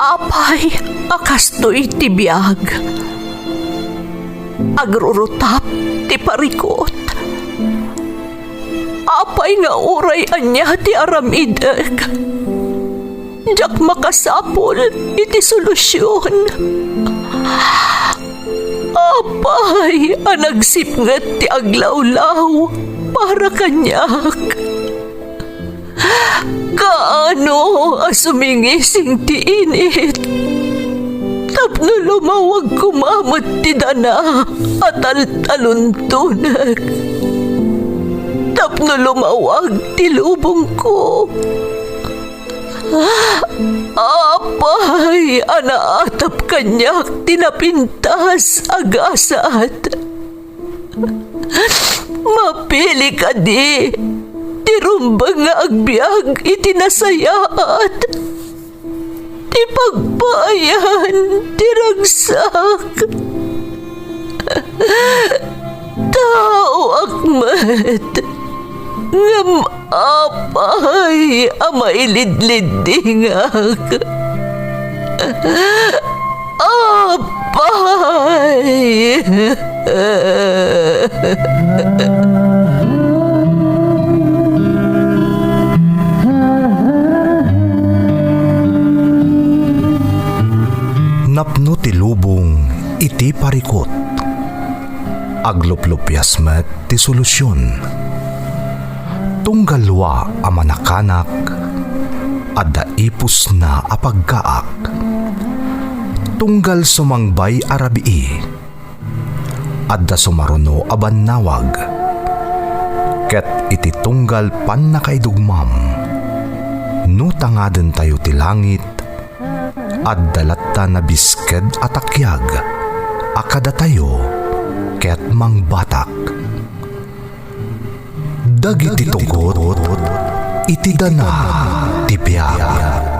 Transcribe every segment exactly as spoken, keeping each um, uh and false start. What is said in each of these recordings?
Apay a kastoy ti biag? Agrurutap ti parikut. Apay nga uray ania ti aramidek, diak makasapul iti solusion. Apay a nagsipnget ti aglawlaw para kaniak? Kaano a sumingising ti init tapno lumawag koma met ti dana a taltaluntonek, tapno lumawag ti lubongko? Apay a naatap kaniak ti napintas a gasat? Mapili kadi ti rumbeng nga agbiag iti nasayaat, ti pagpaayan ti ragsak? Taoak met, ngem apay a mailidliddingak? Apay! Napno ti lubong iti parikut. Agluplupias met ti solusion. Tunggal lua a manakanak, adda ipusna a paggaak. Tunggal sumangbay a rabii, adda sumaruno a bannawag. Ket iti tunggal pannakaidugmam, no tangadentayo ti langit, adda latta nabisked a takiag a kadatayo ket mangbatak. Dagiti tugot iti dana ti biag.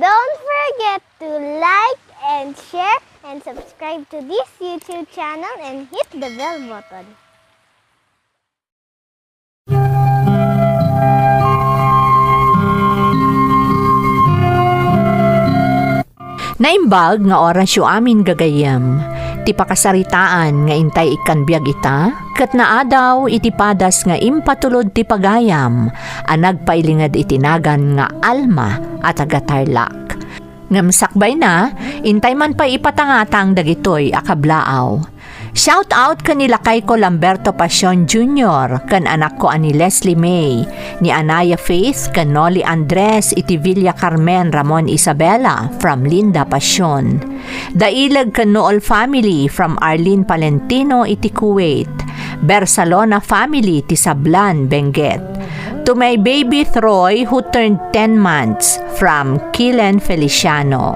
Don't forget to like and share and subscribe to this YouTube channel and hit the bell button. Naimbag nga orasyo amin gagayyem. Ti pakasaritaan nga intay ikkan biag ita, ket naadaw iti padas nga impatulod ti pagayam a nagpailinged iti nagan nga Alma a taga-Tarlac. Ngem sakbayna, intay man pay ipatangatang dagitoy a kablaaw. Shout out ken ni lakayko Lamberto Pasion Junior ken anakko a ni Leslie May, ni Anaya Faith ken Noli Andres iti Villa Carmen, Ramon Isabela from Linda Pasion. Daileg ken Nool family from Arlene Palentino iti Kuwait. Bersalona family ti Sablan, Benguet. To my baby Troy who turned ten months from Kilen Feliciano.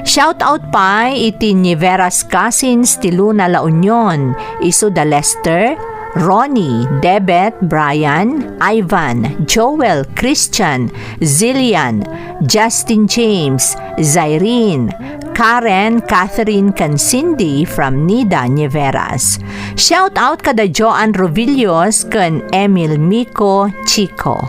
Shout out pay iti Niveras Cousins ti Luna La Union, isu da Lester, Ronnie, Debet, Brian, Ivan, Joel, Christian, Zillian, Justin James, Zairene, Karen, Catherine, ken Cindy from Nida, Niveras. Shout out kada Joan Rovillos ken Emil Miko Chico.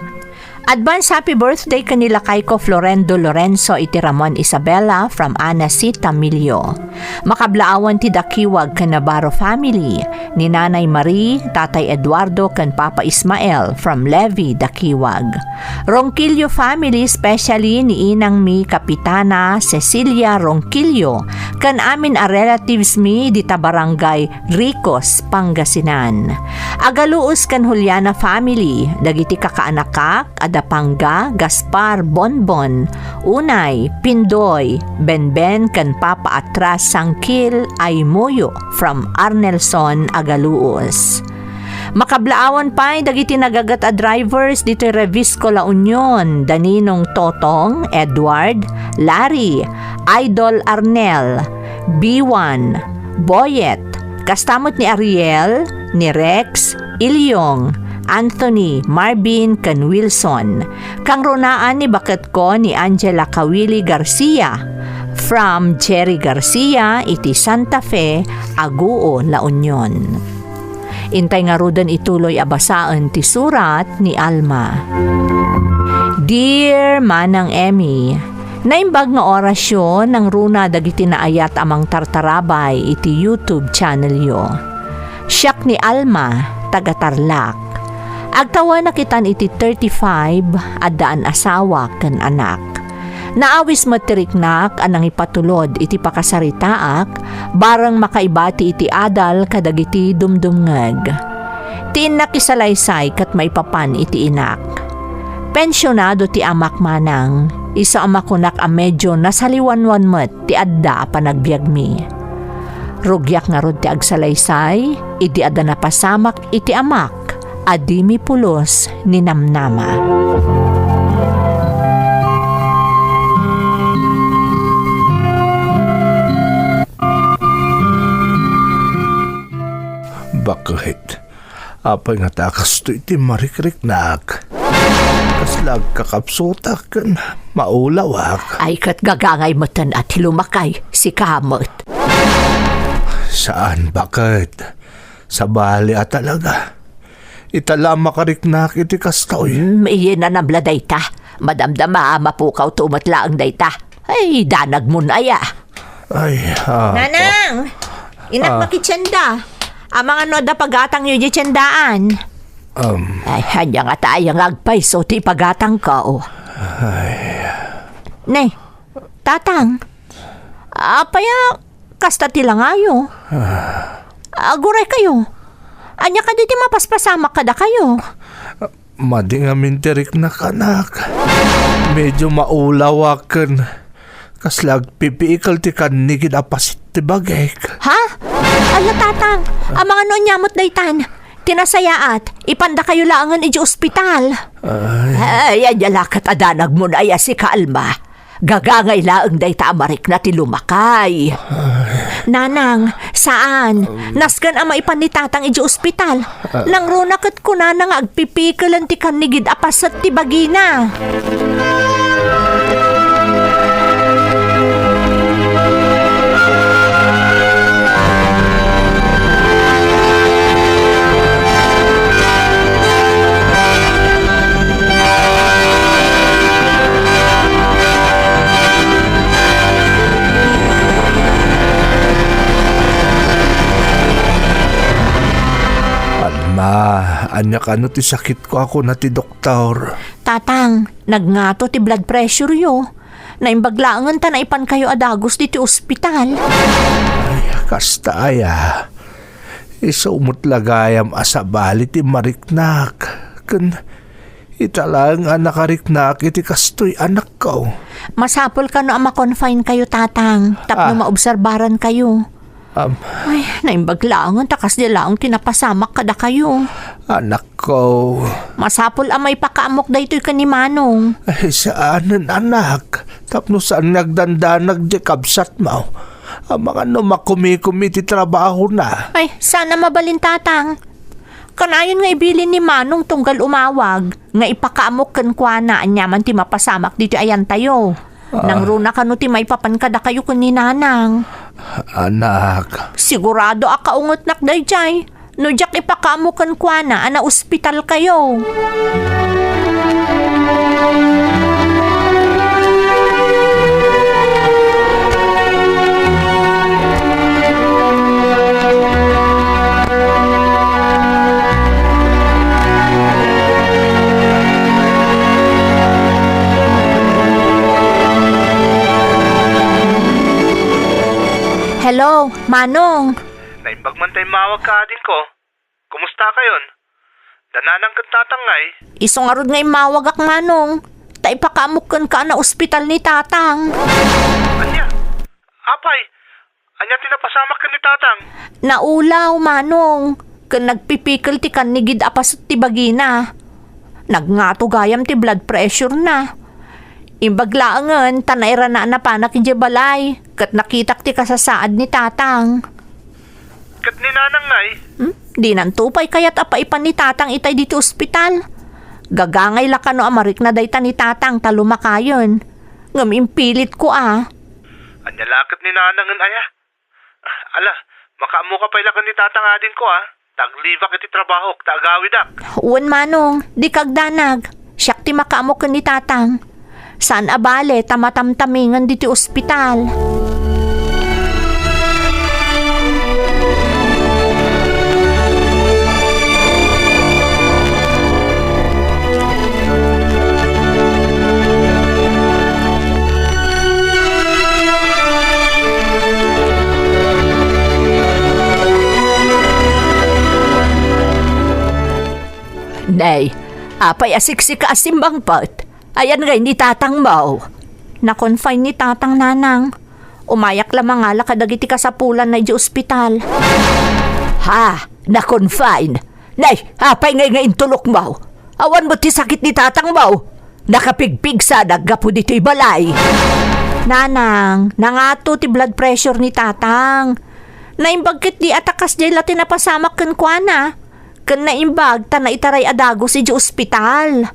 Advance happy birthday ken ni lakayko Florendo Lorenzo iti Ramon Isabela from Ana C. Tamilio. Makablaawan ti Dakiwag ken Navarro family, ni Nanay Marie, Tatay Eduardo, ken Papa Ismael from Levi, Dakiwag. Ronquillo family, especially ni inang mi Kapitana Cecilia Ronquillo, ken amin a relatives mi dita barangay Ricos, Pangasinan. Agaluos ken Juliana family, dagiti kakaanakak, Adapanga, Gaspar, Bonbon, Unay, Pindoy, Benben, ken Papa Atras Sangkil, Aymuyo, from Arnelson Agaluos. Makablaawan pay dagiti nagaget a drivers ditoy Revisco La Union, da Ninong Totong, Edward, Larry, Idol Arnel, B one, Boyet, kasta met ni Ariel, ni Rex, Ilyong, Anthony, Marvin, ken Wilson. Kangrunaan ni baketko ni Angela Kawili Garcia, from Jerry Garcia iti Santa Fe, Aguo, La Union. Intay ngaruden ituloy a basaen ti surat ni Alma. Dear Manang Emmy, naimbag nga orasyo nangruna dagiti naayat a mangtartarabay iti YouTube channelyo. Siak ni Alma, taga Tarlac. Agtawenak itan iti thirty-five, addaan asawa ken anak. Naawis met ti riknak a nangipatulod iti pakasaritaak, bareng makaibati iti adal kadagiti dumdumngeg. Ti innak isalaysay ket maipapan iti inak. Pensionado ti amak manang, isu a makunak a medio nasaliwanwan met ti adda a panagbiagmi. Rugiak ngarud ti agsalaysay, idi adda napasamak iti amak a dimi pulos ni namnama. Baket. Apay ngata kastoy ti marikriknak? Kasla agkakapsutak ken maulawak. Ay, ket gagangay meten a ti lumakay, sika met. Saan, baket? Sabali a talaga. Ita la a makariknak iti kastoy. Hmm, iyen a nabla dayta. Madamdama a mapukawto met laeng dayta. Ay, danagmon aya. Ay, ah, Nanang! Inak, ah, makitienda. Amangan no adda pagatangyo idiay tiendaan. Um. Ay, ania ngata aya nga agpayso ti ipagatangko? Ay. Ne, Tatang, apay a kasta ti langayo? Ah. Aguraykayo. Ania kadi ti mapaspasamak kadakayo? Madi ngamin ti riknak, anak. Medio maulawak ken kasla agpipiikel ti kannigid a paset ti bagik. Ha? Ala, Tatang, amangan no ania met daytan? Ti nasayaat, ipandakayo laengen idiay ospital. Ay. Ay, ania la ket a danagmon aya, sika, Alma. Gagangay laeng dayta a marikna ti lumakay. Ay. Nanang, saan. Um. Nasken a maipan ni Tatang idiay ospital. Ah. Nangruna ket kunana nga agpipikelen ti kannigid a paset ti bagina. Alma, ania kano ti sakitko a kuna ti doktor? Tatang, nagngato ti blood pressureyo. Naimbag laengen ta naipankayo a dagus ditoy ospital. Ay, kasta aya. Isu met la gayam a sabali ti mariknak. Ken ita laeng a nakariknak iti kastoy, anakko. Masapul kano a ma-confine kayo, Tatang, tapno Ah. maobserbaran kayo. Am. Ay, naimbag laengen ta kasdi laeng ti napasamak kadakayo. Anakko. Masapul a maipakaamok daytoy ken ni Manong. Ay, saanen, anak. Tapno saan nga agdandanag diay kabsatmo. Amangan no makumikumi ti trabahona. Ay, saan a mabalin, Tatang. Kanayon nga ibilin ni Manong tunggal umawag nga ipakaamok kenkuana aniaman ti mapasamak ditoy ayantayo. Ah. Nangruna kano ti maipapan kadakayo ken ni Nanang? Anak. Sigurado a kaungetnak daydiay. No diak ipakaammo kenkuana a naospitalkayo. Hello, Manong. Naimbag man ta immawagka, adingko. Kumusta kayon? Da Nanang ken Tatang ngay? Isu ngarud nga immawagak, Manong. Ta ipakaamok kenka a naospital ni Tatang. Ania? Apay, ania ti napasamak ken ni Tatang? Naulaw, Manong. ken nagpipikel ti kannigid a paset ti bagina. Nagngato gayam ti blood pressure na. Imbag laengen ta nairana a napanak idiay balay, ket nakitak ti kasasaad ni Tatang. Ket ni Nanang ngay? Hmm? Dinanto pay kayat a paipan ni Tatang itay ditoy ospital. Gagangay la kano a marikna dayta ni Tatang ta lumakayen. Ngem impilitko a. Ania la ket ni Nanangen aya? Ala, makaammoka pay la ken ni Tatang adingko a. Ta aglibak iti trabahok ta agawidak. Wen, Manong, dika agdanag. Siak ti makaammo ken ni Tatang. Saan a bale ta matamtamingen ditoy ospital. Nay, apay a siksika a simmangpet? Ayan ngay ni Tatangmo? Na-confine ni Tatang, Nanang. Umayak la mangala kadagiti kasapulanna idiay ospital. Ha? Na-confine? Nay, apay ngay nga intulokmo? Awan met ti sakit ni Tatangmo? Nakapigpigsa gapu ditoy balay. Nanang, nangato ti blood pressure ni Tatang. Naimbag ketdi a ta kasdiay la ti napasamak kenkuana. Ken naimbag ta naitaray a dagus idiay ospital.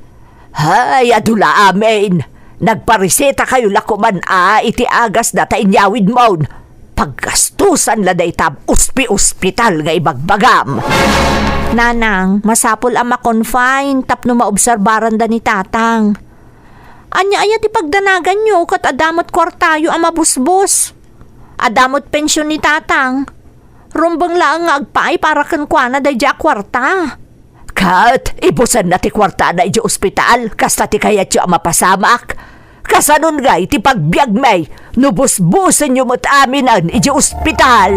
Hay, adu la amin. Nagparesetakayo la koman a iti agasna ta inyawidmon. Paggastusan la dayta uspi-ospital nga ibagbagam. Nanang, masapul a ma-confine tapno maobserbaranda ni Tatang. Ania aya ti pagdanaganyo ket adda met kuartayo a mabusbos? Adda met pension ni Tatang. Rumbeng laeng nga agpaay para kenkuana daydiay a kuarta. Ket ibusenna ti kuartana idiay ospital, kasta ti kayatyo a mapasamak? Kasanon ngay ti pagbiagmi no busbosenyo met aminen idiay ospital?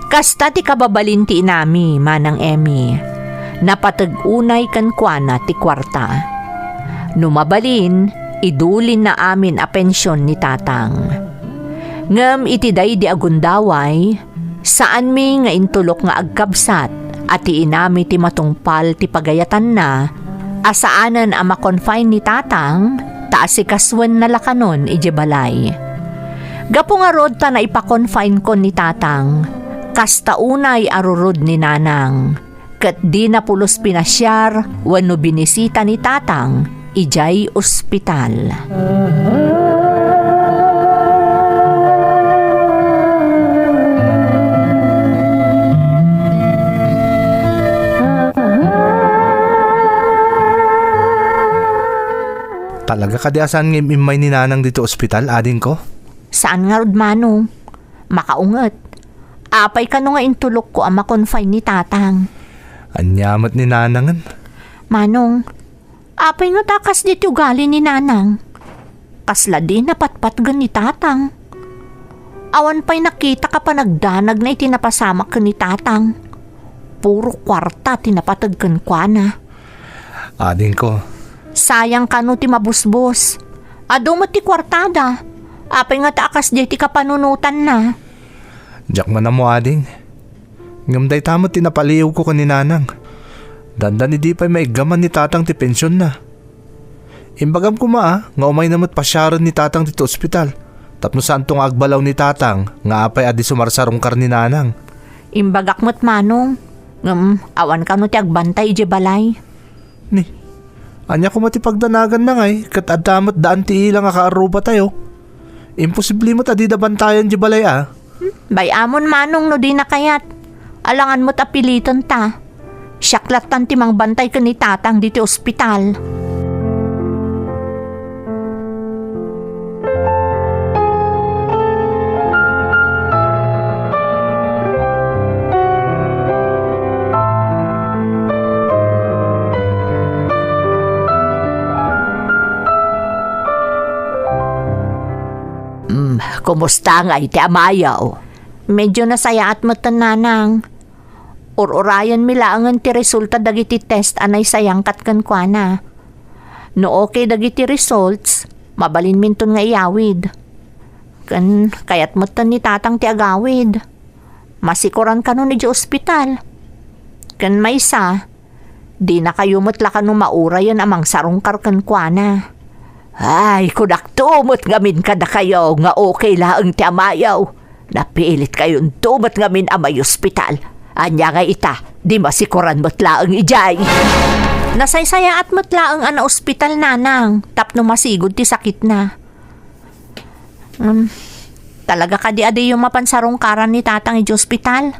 Kasta ti kababalin ti inami, Manang Emmy. Napateg unay kenkuana ti kuarta. No mabalin, idulinna amin a pension ni Tatang. Ngem iti daydi a gundaway, saanmi nga intulok nga agkabsat a ti inami ti matungpal ti pagayatanna a saanen a ma-confine ni Tatang ta asikasuenna la kanon idiay balay. Gapu ngarud ta naipa-confinekon ni Tatang, kasta unay a rurod ni Nanang, ket dina pulos pinasiar wenno binisita ni Tatang idiay ospital. Talaga kadi a saan nga im-immay ni Nanang ditoy ospital, adingko? Saan ngarud, Manong. Makaunget. Apay kano nga intulokko a ma-confine ni Tatang? Ania met ni Nanangen? Manong, apay ngata a kasdi ti ugali ni Nanang? Kasla di napatpatgen ni Tatang. Awan pay nakitak a panagdanagna iti napasamak ken ni Tatang. Puro kuarta ti napateg kenkuana. Adingko. Sayang kano ti mabusbos. Adu met ti kuartada. Apay ngata a kasdi ti kapanunotanna? Diak man ammo, ading. Ngem dayta met ti napaliiwko ken ni Nanang. Dandan idi pay maiggaman ni Tatang ti pensionna. Imbagam koma a nga umayna met pasiaren ni Tatang ditoy ospital tapno saanto nga agbalaw ni Tatang nga apay a di sumarsarungkar ni Nanang. Imbagak met, Manong, ngem awan kano ti agbantay idiay balay. Ni, ania koma ti pagdanaganna ngay ket adda met daan ti ila nga kaarrubatayo? Imposible met a dida bantayan idiay balay a. Bay-amon, Manong, no dina kayat. Alangan met a pilitenta. Siak lattan ti mangbantay ken ni Tatang ditoy ospital. Kumusta ngay ti amayo? Medyo nasayaat metten, nanang. Ur-urayenmi laengen ti resulta dagiti test a naisayangkat kenkuana. No okay dagiti results, mabalinminton nga iyawid. Ken kayat metten ni tatang ti agawid. Masikoran kanon idiay ospital. Ken maysa, dinakayo met la kano maurayen a mangsarungkar kenkuana. Ay, kunakto met ngamin kadakayo nga okay laeng ti amayo. Napilitkayonto met ngamin a maiospital. Ania nga ita, di masikoran met laeng idiay. Nasaysayaat met laeng a naospital, nanang, tapno masigud ti sakitna. Um, talaga kadi a diyo mapan sarungkaran ni tatang idiay ospital?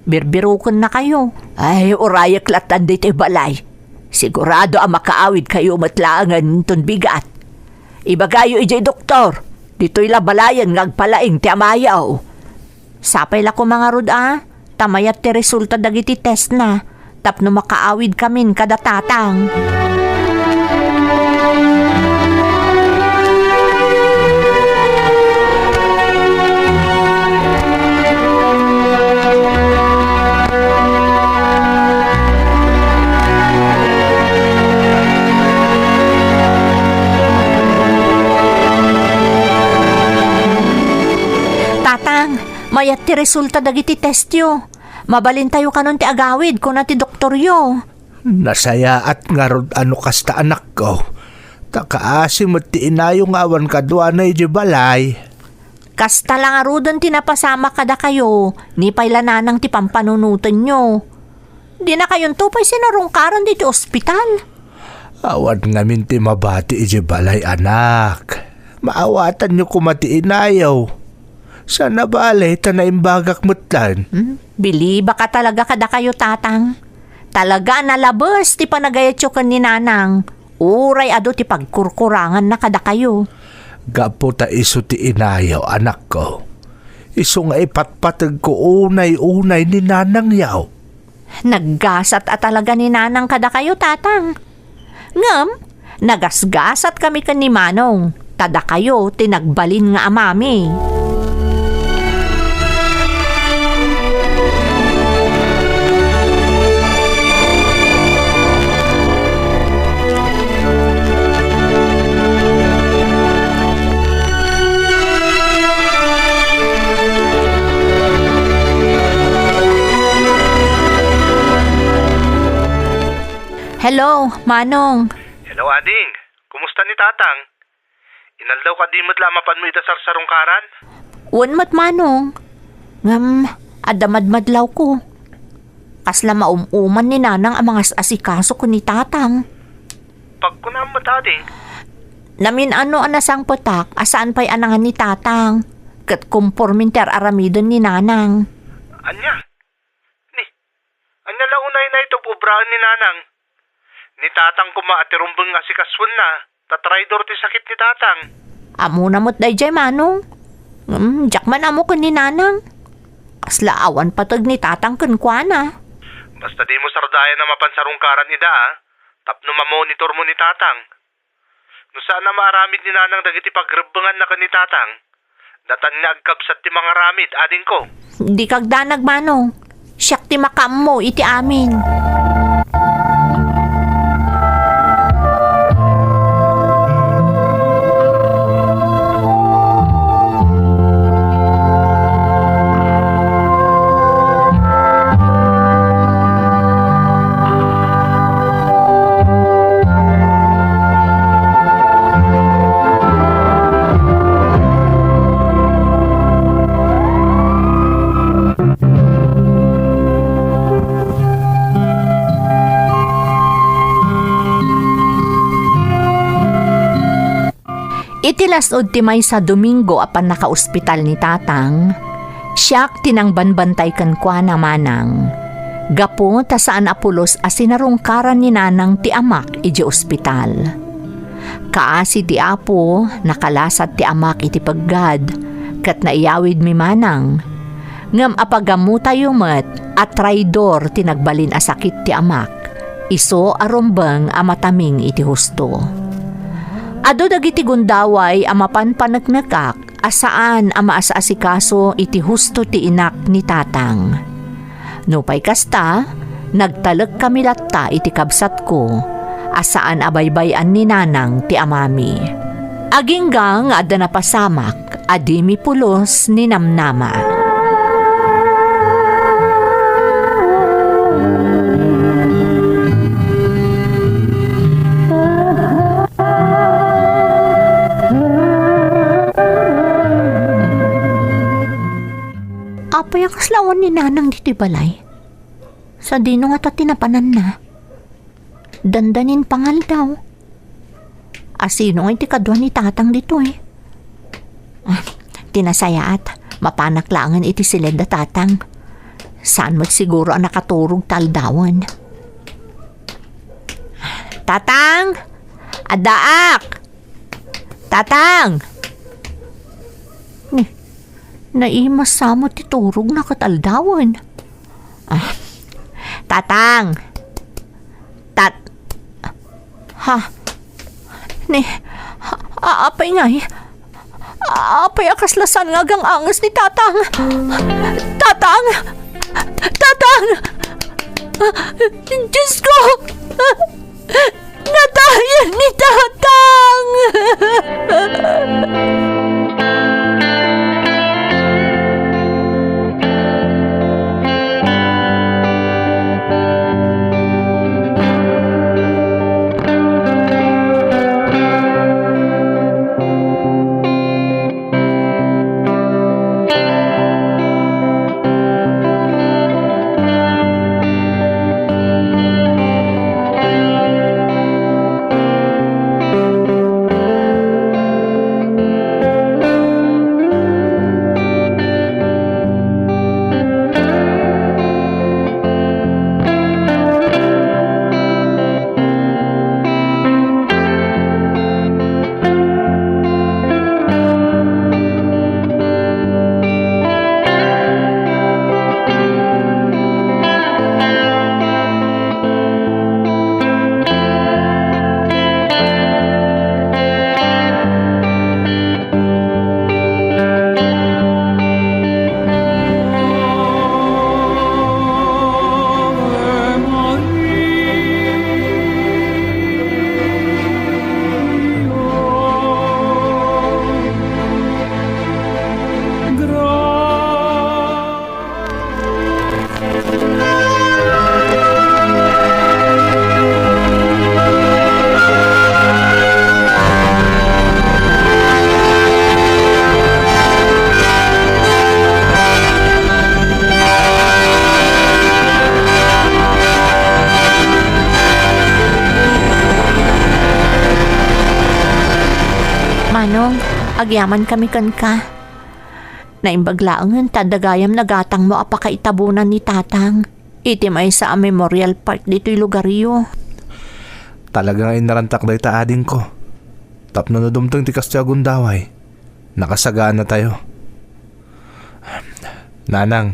Birbirukennakayo. Ay, urayek lattan ditoy balay. Sigurado a makaawidkayo met laengen ton bigat. Ibagayo idiay doktor, ditoy la balayen nga agpalaing ti amayo. Sapay la koma ngarud a, ta mayat ti resulta dagiti testna, tapno makaawidkamin kada tatang. Tatang, mayat ti resulta dagiti testyo. Mabalintayo kanon ti agawid, kuna ti doktoryo. Nasayaat ngarud a no kasta, anakko. Ta kaasi met ti inayo nga awan kaduana idiay balay. Kasta la ngaruden ti napasamak kadakayo, ni pay la nanang ti pampanunotenyo. Dinakayonto pay sinarungkaran ditoy ospital. Awan ngamin ti mabati idiay balay, anak. Maawatanyo koma ti inayo. Saan a bale ta naimbagak metten. Hmm? Bilibaka talaga kadakayo, tatang. Talaga a nalabes ti panagayatyo ken ni nanang. Uray adu ti pagkurkuranganna kadakayo. Gapu ta isu ti inayo, anakko. Isu nga ipatpategko unay-unay ni nanangyo. Naggasat a talaga ni nanang kadakayo, tatang. Ngem, nagasgasatkami ken ni manong, ta dakayo ti nagbalin nga amami. Hello, Manong. Hello, ading. Kumusta ni Tatang? Inaldaw kadi met la a mapanmo ida sarsarungkaran? Wen met, Manong. Ngem, adda madmadlawko. Kasla maum-uman ni Nanang a mangas-asikaso ken ni Tatang. Pagkunam met, ading. Namin-ano a nasangpetak a saan pay a nangan ni Tatang, ket kompormin ti ar-aramiden ni Nanang. Ania? Ni, ania la unay na ito obraen ni Nanang? Ni Tatang koma a ti rumbeng nga asikasuenna, ta traidor ti sakit ni Tatang. Ammona met daydiay, Manong. Ngem, diak man ammo ken ni Nanang. Kasla awan pateg ni Tatang kenkuana. Basta dimo sardayan a mapan sarungkaran ida, a, tapno mamonitormo ni Tatang. No saan a maaramid ni Nanang dagiti pagrebbenganna ken ni Tatang, datan nga agkabsat ti mangaramid, adingko. Dika agdanag, Manong. Siak ti makaammo iti amin. Iti las-ud ti maysa Domingo a pannakaospital ni Tatang, siak ti nangbanbantay kenkuana, Manang, gapu ta saan a pulos a sinarungkaran ni Nanang ti amak idiay ospital. Kaasi ti Apo, nakalasat ti amak iti peggad, ket naiyawidmi, Manang. Ngem apagammotayo met a traidor ti nagbalin a sakit ti amak, isu a rumbeng a mataming iti husto. Adu dagiti gundaway a mapan paneknekak, a saan a maas-asikaso iti husto ti inak ni Tatang. Nupay kasta, nagtalekkami latta iti kabsatko a saan a baybay-an ni Nanang ti amami. Agingga nga adda napasamak a dimi pulos ni namnama. Apay a kasla awan ni Nanang ditoy balay? Sadino ngata ti napananna? Dandanin pangaldaw. Asino ngay ti kadua ni Tatang ditoy? Ah, ti nasayaat, mapanak laengen iti siled da Tatang. Saan met siguro a nakaturog ta aldawen. Tatang! Addaak! Tatang! Ni, naimas sa met ti turogna ket aldawen. Ah, Tatang! Tat-, ha? Ni, a-, apay ngay? Apay a kasla saan nga agang-anges ni Tatang? Tatang! Tatang! Diyos ko! Natayan ni Tatang! Manong, agyamankami kenka. Naimbag laengen ta adda gayam nagatangmo a pakaitabonan ni Tatang iti maysa a Memorial Park ditoy lugaryo. Talaga nga innarantak dayta adingko. Tapno no dumteng ti kastoy a gundaway, nakasagaanatayo. Nanang,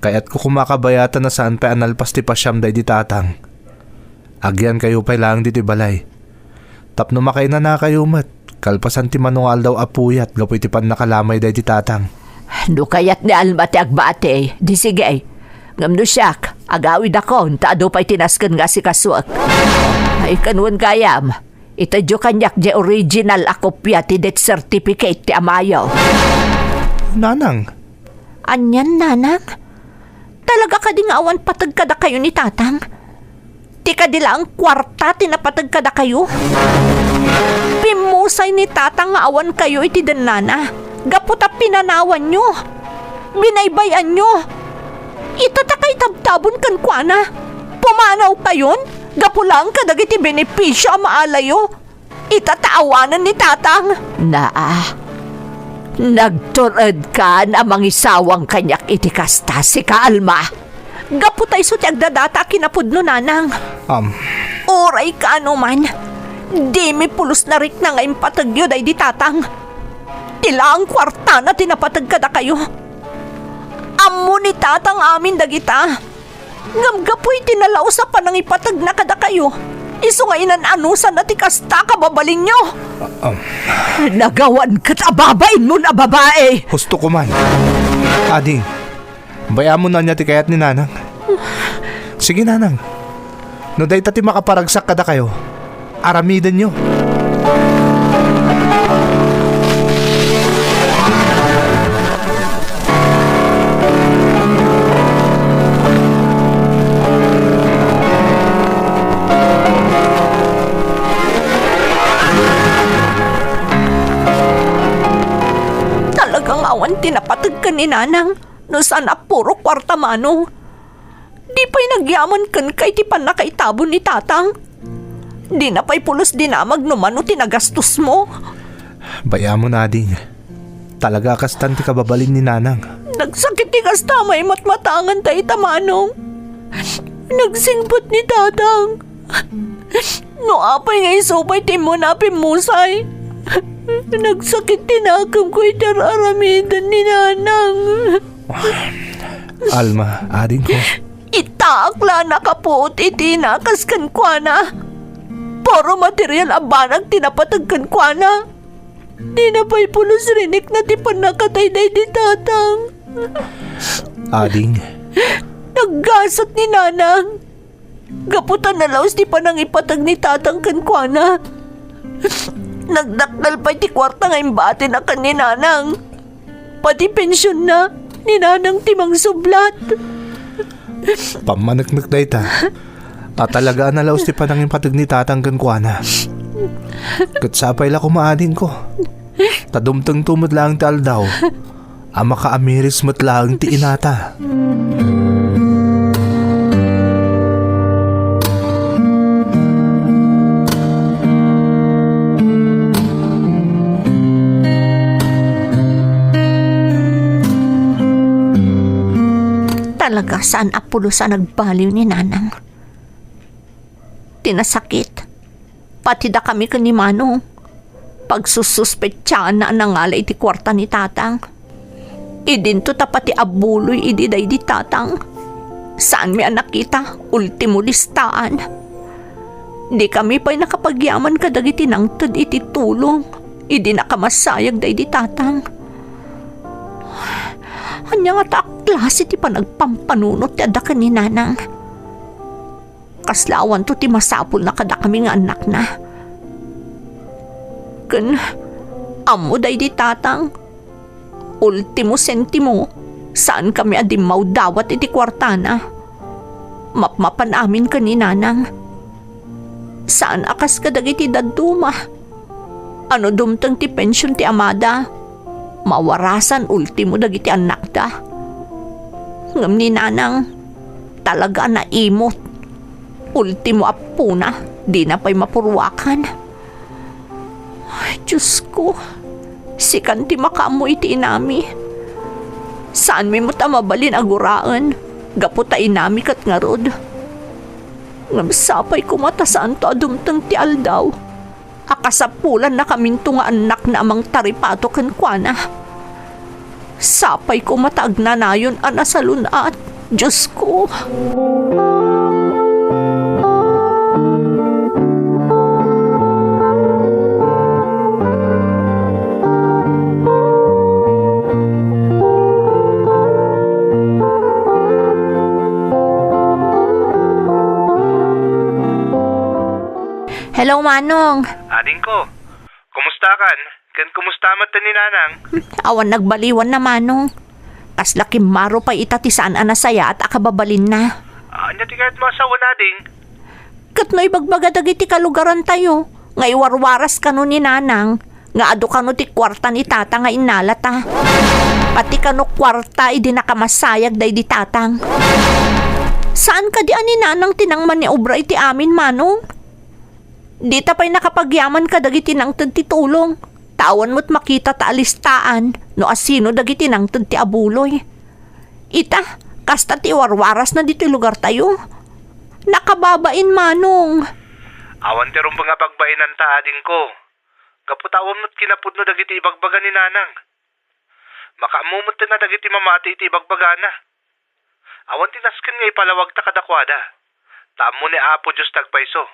kayatko koma a kabayatan a saan pay a nalpas ti pasiam daydi Tatang. Agyankayo pay laeng ditoy balay. Tapno makainanakayo met, kalpasan ti mano nga aldaw a puyat gapu iti pannakalamay daydi Tatang. No kayat ni Alma ti agbati, di sige. Ngem no siak, agawidakon ta adu pay ti nasken nga asikasuek. Ay, ken wen gayam, itedyo kaniak diay original a kopia ti death certificate ti amayo. Nanang! Anian, Nanang? Talaga kadi nga awan pateg kadakayo ni Tatang? Ti kadi laeng kuarta ti napateg kadakayo? Pimmusay ni Tatang nga awankayo iti dennana gapu ta pinanawanyo, binaybay-anyo. Ita ta kaitabtabon kenkuana, pumanawkayon gapu laeng kadagiti benepisio a maalayo. Ita ta awanen ni Tatang. Naa, nagtur-edkan a mangisawang kaniak iti kasta, sika, Alma. Gapu ta isu ti agdadata a kinapudno, Nanang. Am. Uray kaano man, dimi pulos narikna nga impategyo daydi Tatang. Ti laeng kuartana ti napateg kadakayo. Ammo ni Tatang amin dagita. Ngem gapu iti nalaus a panangipategna kadakayo, Isu nga inan-anusanna ti kasta a kababalinyo. Ah, um. Nagawan ket a babainmon a babai. Husto ko man. Ading, bay-amon ania ti kayat ni Nanang. Sige, Nanang. No dayta ti makaparagsak kadakayo, aramidenyo. Talaga nga awan ti napateg ken ni Nanang no saan a puro kuarta, Manong. Di pay nagyaman kenka iti pannakaitabon ni Tatang. Dina pay pulos dinamag no mano ti nagastosmo. Bay-amon, Ading. Talaga a kastan ti kababalin ni Nanang. Nagsakit ti kasta a maimatmatangan dayta, Manong. Nagsingpet ni Tatang. No apay nga isu pay ti immuna a pimmusay. Nagsakit ti nakemko iti ar-aramiden ni Nanang. Alma, adingko. Itaak la a nakapuot iti inakas kenkuana. Puro material a banag ti napateg kenkuana. Dina pay pulos rinikna ti pannakatay daydi Tatang. Ading. Naggasat ni Nanang. Gapu ta nalaus ti panangipateg ni Tatang kenkuana. Nagdakdal pay ti kuarta nga imbatina ken ni Nanang. Pati pensionna, ni Nanang ti mangsublat. Pammaneknek dayta. A talaga a nalaus ti panangipateg ni Tatang kenkuana. Ket sapay la koma, adingko. Ta dumtengto met laeng ti aldaw a makaamiris met laeng ti inata. Talaga, saan a pulos a nagbaliw ni Nanang. Ti nasakit, pati dakami ken ni Manong, pagsussuspetsaanna a nangala iti kuarta ni Tatang. Idinto ta pati abuloy idi daydi Tatang. Saanmi a nakita, ultimo listaan. Dikami pay nakapagyaman kadagiti nangted iti tulong idi nakamasayag daydi Tatang. Ania ngata a klase ti panagpampanunot ti adda ken ni Nanang? Kasla awanto ti masapulna kadakami nga annakna. Ken ammo daydi Tatang, ultimo sentimo, saankami a dimmawdawat iti kuartana. Mapmapan amin ken ni Nanang. Saan a kas kadagiti dadduma. A no dumteng ti pension ti amada, mawarasan ultimo dagiti annakda. Ngem ni Nanang, talaga a naimot. Ultimo a puna, dina pay mapuruakan. Ay, Diosko, sikan ti makaammo iti inami. Saanmi met a mabalin a guraen, gapu ta inami ket ngarud. Ngem sapay koma ta saanto a dumteng ti aldaw a kasapulanna kaminto nga annakna a mangtaripato kenkuana. Sapay koma ta agnanayon a nasalun-at, Diosko. Hello, Manong. Adingko, kumusta kan? Ken kumusta met ni Nanang? Awan nagbaliwanna, Manong. Kasla kimmaro pay ita ti saan a nasayaat a kababalinna. Ania ti kayatmo a sawen, ading? Ket no ibagbaga dagiti kalugarantayo nga iwarwaras kano ni Nanang nga adu kano ti kuarta ni Tata nga innalata, pati kano kuarta idi nakamasayag daydi Tatang. Saan kadi a ni Nanang ti nangmaniobra iti amin, Manong? Dita pay nakapagyaman kadagiti nangted ti tulong, ta awan met makita ta alistaan no asino dagiti nangted ti abuloy. Ita, kasta ti iwarwarasna ditoy lugartayo. Nakababain, Manong. Awan ti rumbeng a pagbainanta, adingko. Gapu ta awan met kinapudno dagiti ibagbaga ni Nanang. Makaammo metten a dagiti mamati iti ibagbagana. Awan ti nasken nga ipalawagta kadakuada. Ta ammo ni Apo Dios ti agpayso.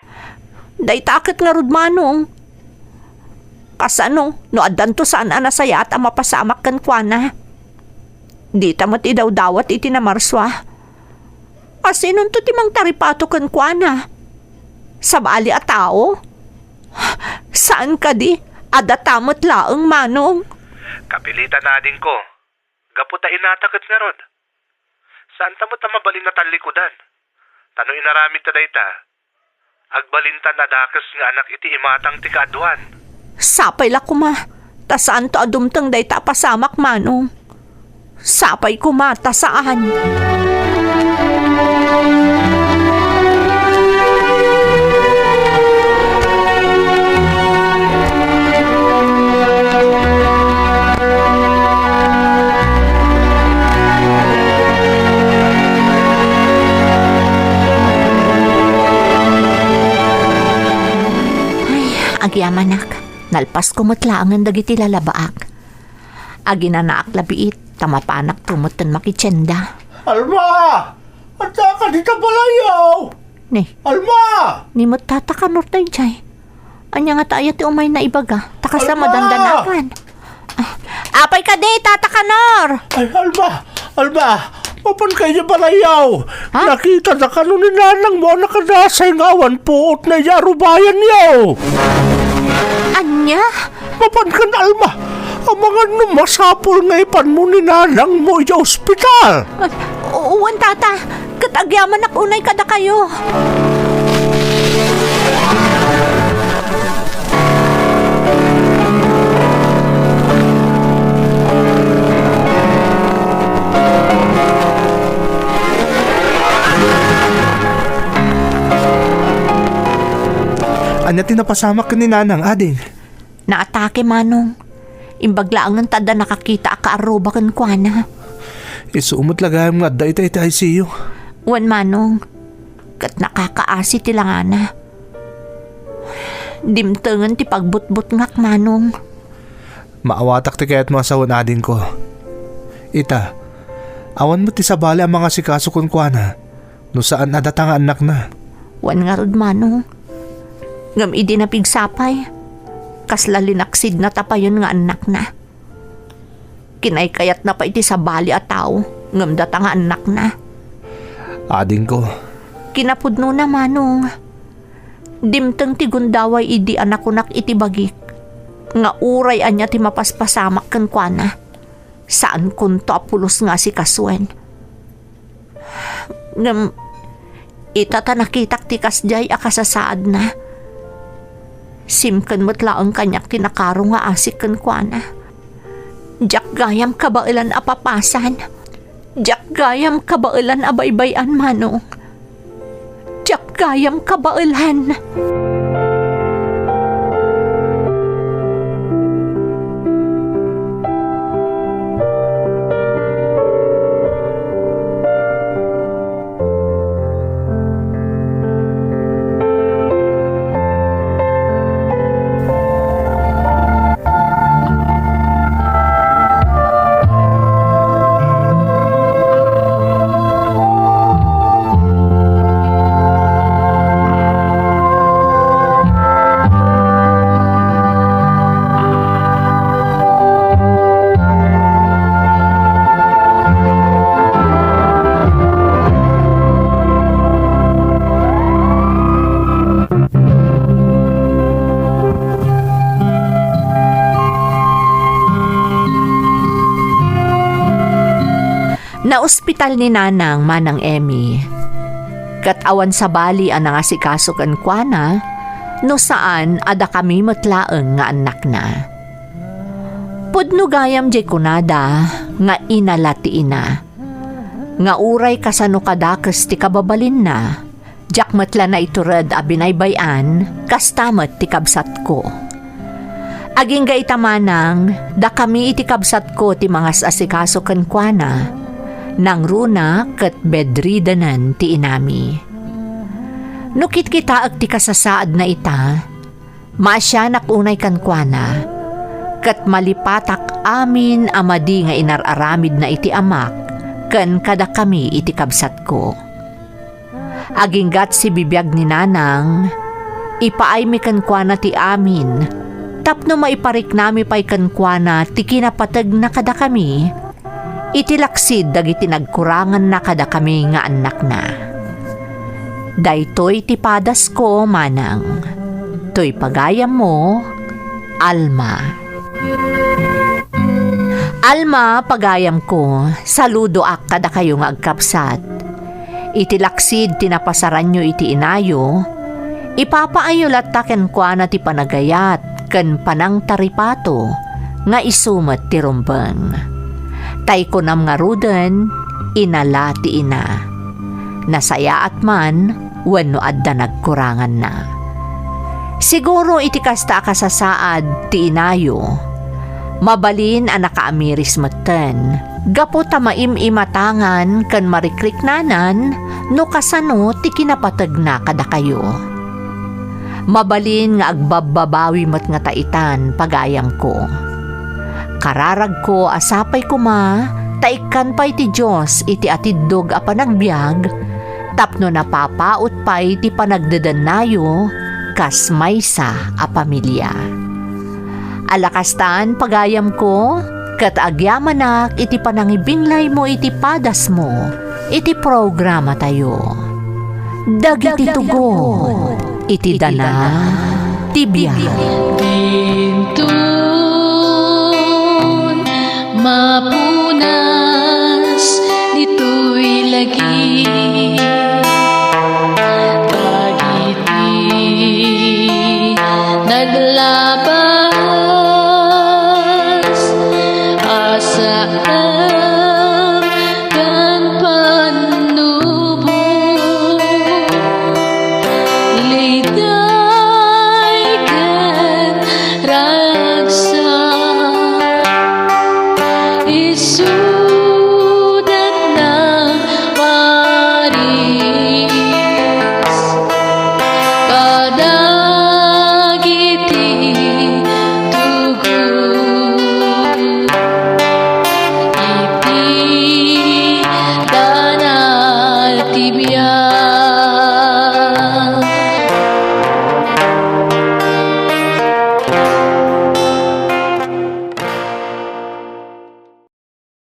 Dayta ket ngarud, Manong. Kasano no addanto saan a nasayaat a mapasamak kenkuana? Dita met idawdawat iti namarsua. Asinonto ti mangtaripato kenkuana? Sabali a tao? Saan kadi a data met laeng, Manong? Kapilitan, adingko. Gapu ta inata ket ngarud. Saanta met a mabalin a tallikudan. Ta no inaramidta dayta, agbalintan a dakes nga anak iti imatang ti kaaduan. Sapay la koma, ta saanto a dumteng dayta a pasamak, Manong. Sapay koma, ta saan. Ay, agyamanak, nalpasko met laengen dagiti lalabaak. Aginanaak la biit, ta mapanakto metten makitienda. Alma! Adda ka dita balayyo? Ni, Alma! Ni met Tata Kanor daydiay. Ania ngata aya ti umay naibaga? Ta kasla Alma! Madandanagan. Ah, apay kadi, Tata Kanor? Ay, Alma! Alma! Mapanka idiay balayyo? Ha? Nakitada kano ni nanangmo a nakadasay nga awan puotna idiay arubayanyo? Ania? Mapankan, Alma, amangan no masapul nga ipanmo ni nanangmo idiay ospital. Ay, wen, Tata. Ket agyamanak unay kadakayo. Ania ti napasamak ken ni Nanang, ading? Naatake, Manong. Imbag laengen ta adda nakakita a kaarruba kenkuana. Isu met la gayam nga adda ita iti I C U. Wen, Manong. Ket nakakaasi ti langana. Dimtengen ti pagbutbutngak, Manong. Maawatak ti kayatmo a sawen, adingko. Ita, awan met ti sabali a mangasikaso kenkuana no saan a data nga annakna. Wen ngarud, Manong. Ngem idi napigsapay, kasla linaksidna tapayen nga annakna. Kinaykayatna pay ti sabali a tao, ngem data nga annakna. Adingko. Kinapudnona, Manong. Dimteng ti gundaway idi a nakunak iti bagik nga uray ania ti mapaspasamak kenkuana, saankonto a pulos nga asikasoen. Ngem ita ta nakitak ti kasdiay a kasasaadna, simken met laeng kaniak ti nakaro nga asik kenkuana. Diak gayam kabaelan a papasan. Diak gayam kabaelan a baybay-an, Manong. Diak gayam kabaelan. Naospital ni Nanang, Manang Emmy. Ket awan sabali a nangasikaso kenkuana, no saan a dakami met laeng nga annakna. Pudno gayam diay kunada nga ina la ti ina, nga uray kasano kadakes ti kababalinna, diak met la naitured a binaybay-an, kasta met ti kabsatko. Agingga ita, Manang, dakami iti kabsatko ti mangas-asikaso kenkuana. Nangruna ket bedridden ti inami. No kitkitaek ti kasasaadna ita, maasianak unay kenkuana, ket malipatak amin a madi nga inar-aramidna iti amak ken kadakami iti kabsatko. Aginggat sibibiag ni Nanang, Ipaaymi kenkuana ti amin, tapno maipariknami pay kenkuana ti kinapateg na kadakami, iti laksid dagiti nagkuranganna kadakami nga annakna. Daytoy ti padasko, manang. Toy pagayammo, Alma. Alma, pagayamko, saludoak kadakayo nga agkabsat. Iti laksid ti napasaranyo iti inayo, ipapaayyo latta kenkuana ti panagayat ken panangtaripato nga isu met ti rumbeng. Tay kunam ngaruden, inala ti ina. Nasayaat man wenno adda nagkuranganna. Siguro iti kasta a kasasaad ti inayo, mabalin a nakaamiris metten gapu ta maim-imatangan ken marikriknanan no kasano ti kinapategna kadakayo. Mabalin nga agbabbabawi met ngata itan, pagayamko. Kararagko a sapay koma ta ikkan pay ti Dios iti atiddog a panagbiag tapno napapaut pay ti panagdedennayo kas maysa a pamilia. Ala kastan, pagayamko, ket agyamanak iti panangibinglaymo iti padasmo iti programatayo. Dagiti tugot iti dana ti biag. Dintun mapunas ditoy lagi.